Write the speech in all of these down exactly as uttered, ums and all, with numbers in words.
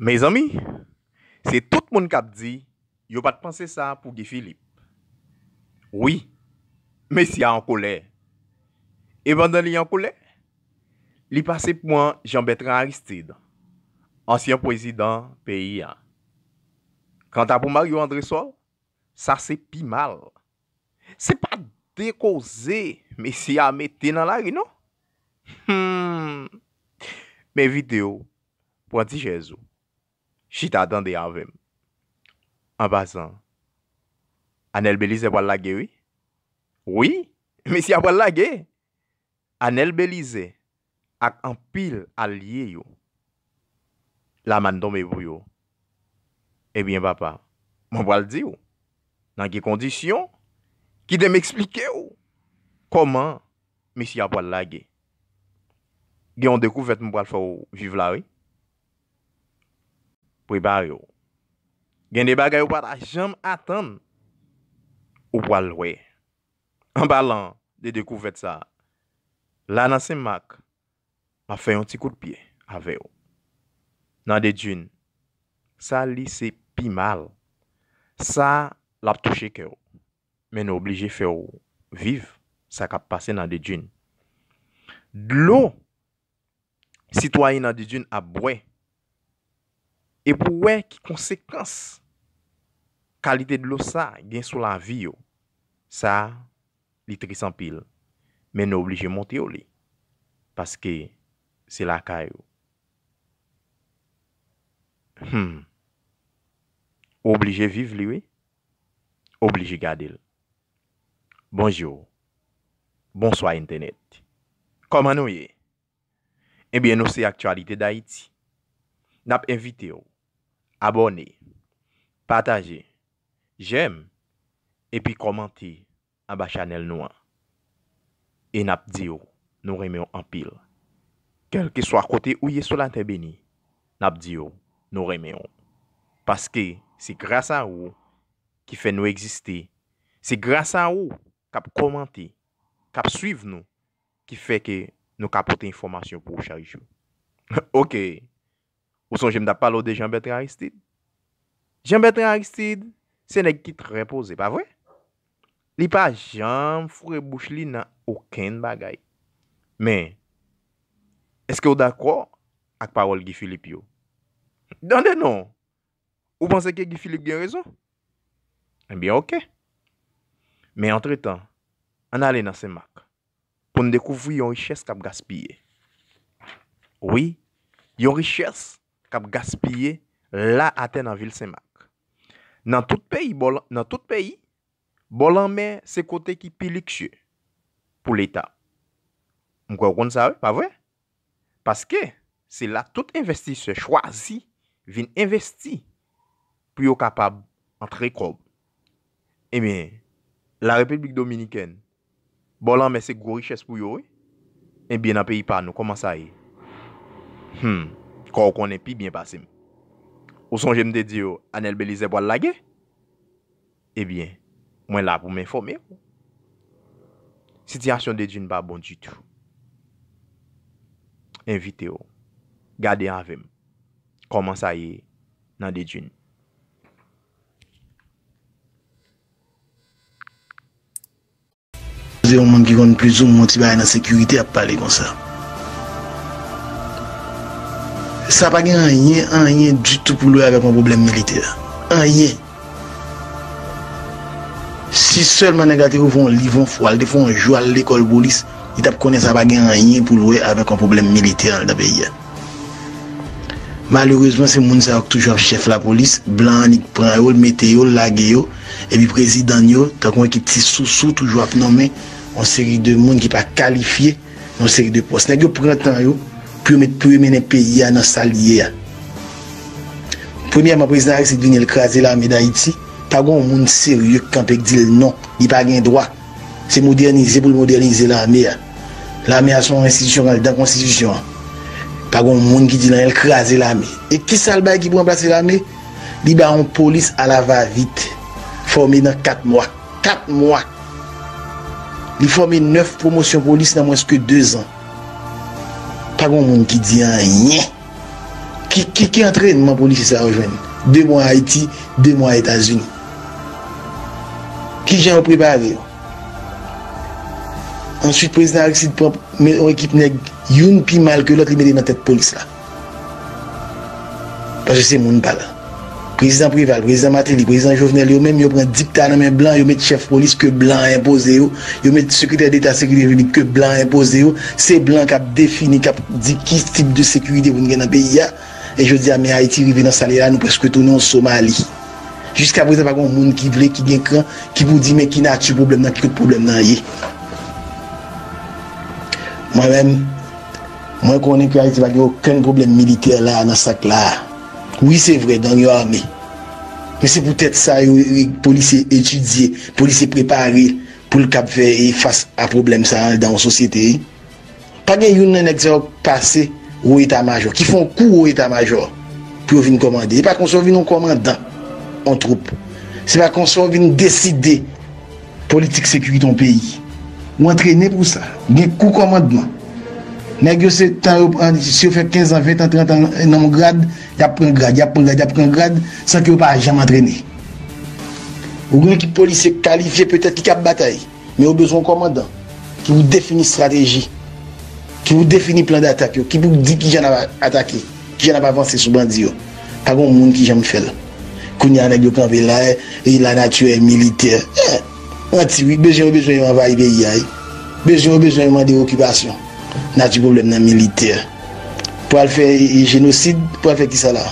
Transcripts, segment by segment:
Mezanmi, se tout moun k ap di yo pa t panse sa pou Guy Philippe. Wi, mesye a an kolè. E pandan li an kolè, li pase pran Jean Bertrand Aristide, ansyen prezidan peyi a. Kanta pou Mario André Sol, sa se pi mal. Se pa de koze mesye a mete nan lari non. Hmm. M envite w pran ti chèz ou, chita tande avè m. An pasan, Anèl Belize pral lage wi. Wi, mesye a pral lage. Anèl Belize ak anpil alye yo, lamann tonbe pou yo. Ebyen papa, mwen pral di w nan ki kondisyon, kite m eksplike w kòman mesye a pral lage. Gen yon dekouvèt mwen pral fè w viv la wi. Prepare w. Gen de bagay ou pa ta janm atann ou pral wè. An palan de dekouvèt sa, la nan Senmak, m ap fè yon ti kout pye avè w. Nan Dedjin, sa li se pi mal. Sa l ap touche kè w. Men nou oblije fè w viv sa k ap pase nan Dedjin. Dlo sitwayen nan Dedjin ap bwè. E pou w wè ki konsekans kalite dlo sa gen sou lavi yo. Sa, li tris anpil. Men nou oblije montre w li. Paske se lakay ou. Hmm. Ou oblije viv li, wi. Oblije gade l. Bonjou. Bonswa, entènèt. Kòman nou ye? Ebyen, nou se Aktyalite Dayiti. N ap envite w abòne, pataje, jèm, epi kòmante anba chanèl nou an. E n ap di w, nou renmen w anpil. Kèlkeswa kote ou ye sou latè beni, n ap di w, nou renmen w. Paske se gras a ou ki fè nou egziste. Se gras a ou k ap kòmante, k ap swiv nou, ki fè ke nou ka pote enfòmasyon pou ou chak jou. Oke. Ou sonje m t ap pale w de Jean Bertrand Aristide? Jean Bertrand Aristide, se nèg ki trè poze, pa vre? Li pa janm foure bouch li nan okenn bagay. Men, èske w dakò ak pawòl Guy Philippe yo? Tande non! Ou panse ke Guy Philippe gen rezon? Ebyen, oke. Men antretan, ann ale nan Senmak pou n dekouvri yon richès k ap gaspiye. Wi, yon richès k ap gaspiye la atè nan vil Senmak. Nan tout peyi, bò, nan tout peyi, bò lanmè se kote ki pi liksye pou Leta. M kwè w konn sa, wi, pa vre? Paske se la tout envestisè chwazi vin envesti pou yo kapab antre kòb. Ebyen, Larepiblik Dominikèn, bò lanmè se gwo richès pou yo, wi. Ebyen, nan peyi pa nou, kòman sa ye? Hmm, kò w konnen pi byen pase m. Ou sonje m te di w Anèl Belize pral lage? Ebyen, mwen la pou m enfòme w. Sitiyasyon Dedjin pa bon ditou. Envite w gade avè m kòman sa ye nan Dedjin. Se yon moun ki konn plizoumwen yon ti bagay nan sekirite ap pale konsa. Sa pa gen anyen, anyen ditou pou l wè avèk yon pwoblèm militè. Anyen. Si sèlman nèg la te ouvri yon liv yon fwa, li te fè yon jou al lekòl polis, li t ap konnen sa pa gen anyen pou l wè avèk yon pwoblèm militè anndan peyi a. Malerezman, se moun sa yo k toujou ap chèf lapolis, blan annik pran yo, l mete yo, l lage yo, epi prezidan n yo, tankou yon ekip ti sousou, toujou ap nonmen yon seri de moun ki pa kalifye, yon seri de pòs. Nèg yo pran tan yo pou yo met, pou yo mennen peyi a nan sa l ye a. Premyèman, prezidan Aristide vini, l kraze lame Dayiti. Pa gen yon moun serye k kanpe k di l non, li pa gen dwa. Se modènize pou l modènize lame a. Lame a se yon enstitisyon k anndan konstitisyon an. Pa gen yon moun ki di l anyen, l kraze lame. E kisa l bay ki pou ranplase lame? Li bay yon polis alavavit, fòme nan kat mwa. Kat mwa. Li fòme nèf pwomosyon polis nan mwens ke dezan. Pa gen yon moun ki di anyen. Ki, ki, ki antrènman polisye sa yo jwenn? De mwa Ayiti, de mwa Etazini. Kijan yo prepare yo? Answit, prezidan Aristide pran, men yon ekip nèg, youn pi mal ke lòt, li mete nan tèt polis la. Paske se moun pa l. Prezidan Preval, prezidan Martelly, prezidan Jovenel, yo menm yo pran dikta nan men blan, yo met chèf polis ke blan enpoze yo, yo met sekretè deta sekirite piblik ke blan enpoze yo. Se blan k ap defini, k ap di ki tip de sekirite pou n gen nan peyi a. E jodi a, men Ayiti rive nan sa l ye la, nou prèske tounen yon Somali. Jiskaprezan, pa gen yon moun ki vle, ki gen kran, ki pou di men ki nati pwoblèm nan, ki kote pwoblèm nan ye. Mwen menm, mwen konnen ke Ayiti pa gen okenn pwoblèm militè la, nan sa k la a. Wi, se vre, gang yo ame. Men se poutèt sa yo, yo, polisye etidye, polisye prepare pou l kab fè, e, fas a pwoblèm sa a anndan yon sosyete. Pa gen youn nan nèg sa yo k pase wo eta majò, ki fè yon kou wo eta majò pou yo vin kòmande. E pa konsa w vin yon kòmandan yon twoup. Se pa konsa w vin deside politik sekirite yon peyi. Ou antrene pou sa. Gen kou kòmandman. Nèg yo se tan yo pran, si yo fè kenz an, ven an, trant an nan yon grad, y ap pran grad, y ap pran grad, y ap pran grad, san ke yo pa janm antrene. Ou gen ekip polisye kalifye petèt ki kab batay. Men yo bezwen yon kòmandan ki pou defini estrateji, ki pou defini plan d'atak yo, ki pou di kijan n ap atake, kijan n ap avanse sou bandi yo. Pa gen yon moun ki janm fè l. Kounye a nèg yo kanpe la, e la nature est militaire. Eh, manti wi, bezwen yo bezwen yo anvayi peyi a wi. Bezwen yo bezwen yo mande okipasyon. Nati pwoblèm nan militè. Pral fè, e, jenosid, pral fè kisa la?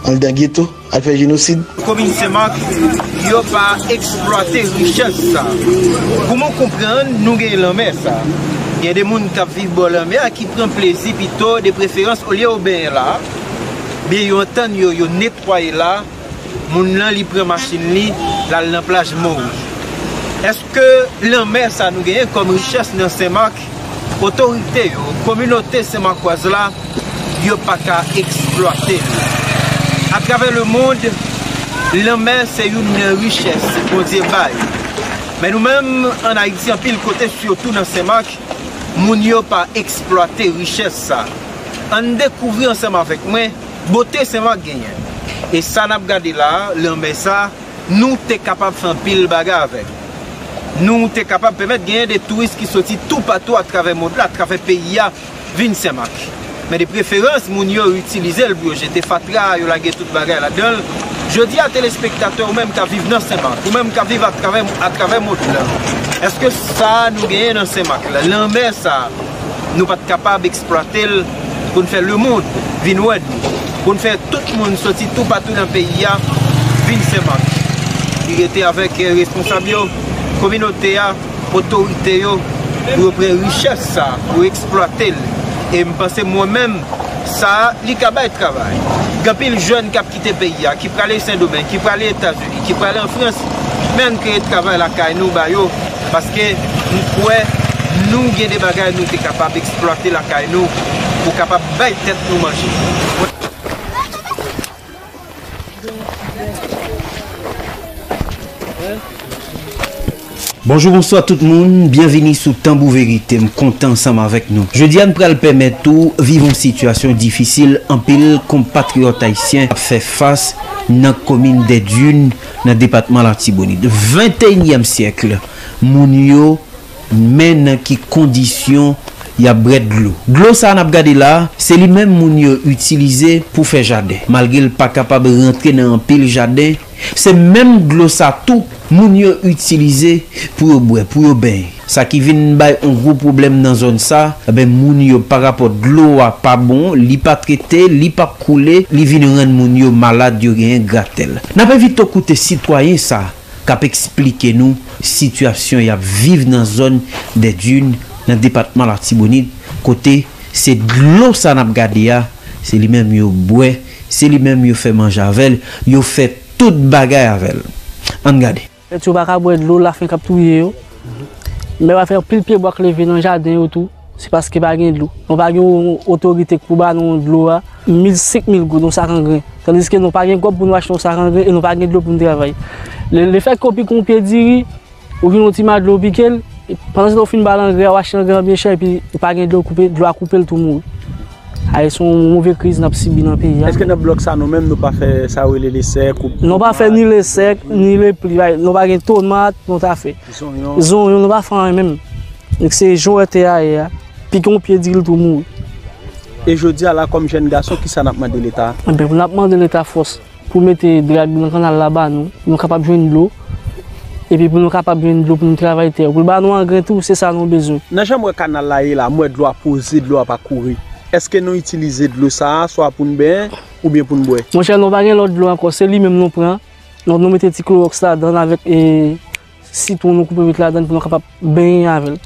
Anndan geto? Al fè jenosid. Komin Senmak, yo pa eksplwate richès sa. Kouman w konprann nou gen lanmè sa? Gen de moun k ap viv bò lanmè a ki pran plezi pito, de preferans, olye yo benyen la, byen yo antann yo, yo netwaye la, moun nan li pran machin li, l al nan plaj Mawouj. Èske lanmè sa nou genyen kòm richès nan Senmak, otorite yo, kominote senmakwaz la, yo pa ka eksplwate l. Atravè lemonn, lanmè se youn nan richès Bondye bay. Men nou menm, ann Ayiti, anpil kote, sitou nan Senmak, moun yo pa eksplwate richès sa. Ann dekouvri ansanm avèk mwen bote Senmak genyen. E sa n ap gade la a, lanmè sa, nou te kapab fè anpil bagay avè l. Nou te kapab pèmèt genyen de touris ki soti toupatou atravè mond la, atravè peyi a, vin Senmak. Men de preferans, moun yo itilize l pou yo jete fatra, yo lage tout bagay ladan l. Jodi a, telespektatè, ou menm k ap viv nan Senmak, ou menm k ap viv atravè, atravè mond la, èske sa nou genyen nan Senmak la, lanmè sa, nou pa t kapab eksplwate l pou n fè lemonn vin wè nou, pou n fè tout moun soti toupatou nan peyi a vin Senmak. Li rete avèk, eh, responsab yo, kominote a, otorite yo, pou yo pran richès sa, pou yo eksplwate l. E m panse mwen menm, sa, li ka bay travay. Gen anpil jèn k ap kite peyi a, ki prale Sendomeng, ki prale Etazini, ki prale an Frans, men ann kreye travay lakay nou ba yo, paske m kwè nou gen de bagay nou te kapab eksplwate lakay nou pou kapab bay tèt nou manje. Bonjou, bonswa tout moun, byenvini sou Tanbou Verite, m kontan ansanm avèk nou. Jodi a, n pral pèmèt ou viv yon sitiyasyon difisil anpil konpatriyòt ayisyen ap fè fas nan komin Dèdin, nan depatman Latibonit. Venteyinyèm syèk, moun yo, men nan ki kondisyon y ap bwè dlo. Dlo sa a n ap gade la a, se li menm moun yo itilize pou fè jaden. Malgre l pa kapab rantre nan anpil jaden, se menm dlo sa tou moun yo itilize pou yo bwè, pou yo benyen. Sa ki vin bay yon gwo pwoblèm nan zòn sa, enben, moun yo, parapò dlo a pa bon, li pa trete, li p ap koule, li vin rann moun yo malad, yo genyen gratèl. N ap envite w koute sitwayen sa a k ap eksplike nou sitiyasyon y ap viv nan zòn Dèdin, nan depatman Latibonit, kote se dlo sa n ap gade a, se li menm yo bwè, se li menm yo fè manje avè l, yo fè tout bagay avè l. Ann gade. Pèt yo pa ka bwè dlo, lafen k ap touye yo. Men pa fè anpil pyebwa k leve nan jaden yo tou, se paske pa gen dlo. Nou pa gen yon otorite k pou ba nou dlo a, mil, senk mil goud yon sak angren. Tandiske nou pa gen kòb pou nou achte yon sak angren e nou pa gen dlo pou nou travay. Le, lefètke w pike yon pye diri, ou vin yon ti ma dlo pike l, pandan se tan ou fin ba l angren an, ou achte angren an byen chè, epi ou pa gen dlo, koupe, dlo a koupe l tou mouri. Ay, se yon move kriz n ap sibi nan peyi a. Èske nan blòk sa nou menm nou pa fè sa yo rele lesèk ou... Nou pa fè ni lesèk, ni lepli. Ay, nou pa gen tomat, nou ta fè. Zonyon. Zonyon, nou pa fè anyen menm. Donk se jan w wè tè a ye a. Pike yon pye diri l tou mouri. E jodi a la, kòm jèn gason, kisa n ap mande Leta? Enben, n ap mande Leta fòs pou mete drag nan kanal la ba nou, pou nou kapab jwenn dlo. Epi pou nou kapab jwenn dlo pou nou travay tè. Pou l ba nou angren tou, se sa nou bezwen. Nan jan m wè kanal la ye la, m wè dlo a poze, dlo a pa kouri. Èske nou itilize dlo sa a swa pou n benyen oubyen pou n bwè? Monchè, nou pa gen lòt dlo ankò, se li menm nou pran. Donk nou mete ti klowòks ladan l avèk, e, sitwon nou koupe vit ladan l pou nou kapab benyen avè l.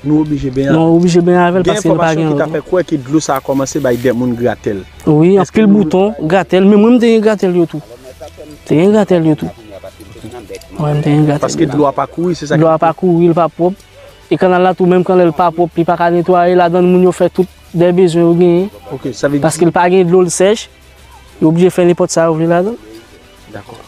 Nou oblije benyen avè l. Nou oblije benyen avè l paske nou pa gen lòt. Gen enfòmasyon ki ta fè kwè ke dlo sa a kòmanse bay dè moun gratèl. Wi, anpil bouton, gratèl. Men mwen, m te gen gratèl yo tou. Te gen gratèl yo tou. Mwen, m te gen gratèl yo tou. Paske dlo a pa kouri, se sa ki... Dlo a pa kouri, l pa pwòp. E kanal la tou, menm kan lè l pa pwòp, li pa ka netwaye, ladan l moun yo fè tout dè bezwen yo genyen. Ok, sa vle di... Paske l pa gen dlo, l sèch. Yo oblije fè nenpòt sa yo vle ladan l. Dakò.